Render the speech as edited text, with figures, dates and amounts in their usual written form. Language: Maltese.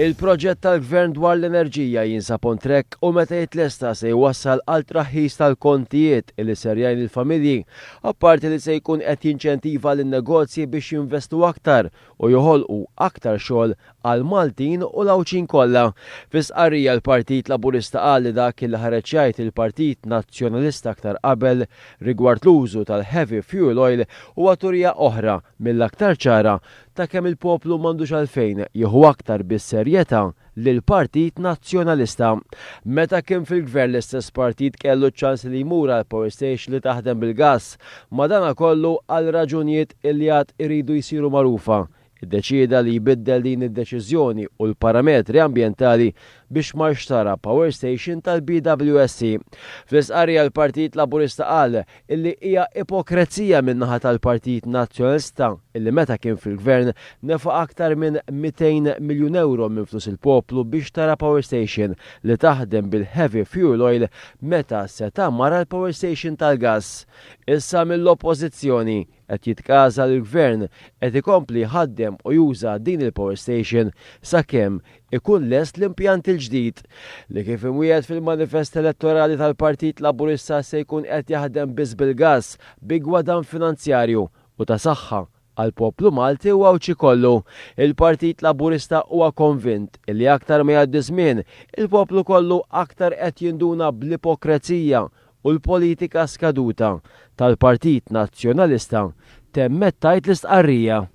Il-proġett tal-Gvern dwar l-enerġija jinsab on track u meta jitlesta se jwassal għal traħħis tal-kontijiet li ser jgħin il-familji, apparti li se jkun qed jinċentiva lin-negozji biex jinvestu aktar u joħolqu aktar xogħol għall-Maltin u l-Għawdxin kollha. Fi stqarrija l-Partit Laburista qal li dak li ħareġ jgħid il-Partit Nazzjonalista aktar qabel rigward l-użu tal-heavy fuel oil huwa turija oħra mill-aktar ċara ta' kemm il-poplu m'għandux għalfejn jieħu aktar bis-serjetà lill-Partit Nazzjonalista. Meta kien fil-Gvern l-istess partit kellu ċ-ċans li jmur għal power station li taħdem bil-gass. Madanakollu għal raġunijiet illi għad iridu jsiru magħrufa, iddeċieda li jbiddel din id-deċiżjoni u l-parametri ambjentali biex mar xtara power station tal-BWSC. Fl-istqarrija l-Partit Laburista qal illi hija ipokrezija min-naħa tal-Partit Nazzjonalista illi meta kien fil-Gvern nefaq aktar minn 200 miljun ewro minn flus il-poplu biex xtara power station li taħdem bil-heavy fuel oil meta seta' mar għal power station tal-gass. Issa mill-Oppożizzjoni qed jitkaża li l-Gvern qed ikompli jħaddem u juża din il-power station sakemm ikun lest l-impjant il-ġdid, li kif imwiegħed fil-manifest elettorali tal-Partit Laburista se jkun qed jaħdem biss bil-gass bi gwadann finanzjarju u ta' saħħa għall-poplu Malti u Għawdxi kollu. Il-Partit Laburista huwa konvint illi aktar ma jgħaddi żmien, il-poplu kollu aktar qed jinduna bl-ipokrezija u l-politika skaduta tal-Partit Nazzjonalista, temmet tgħid l-istqarrija.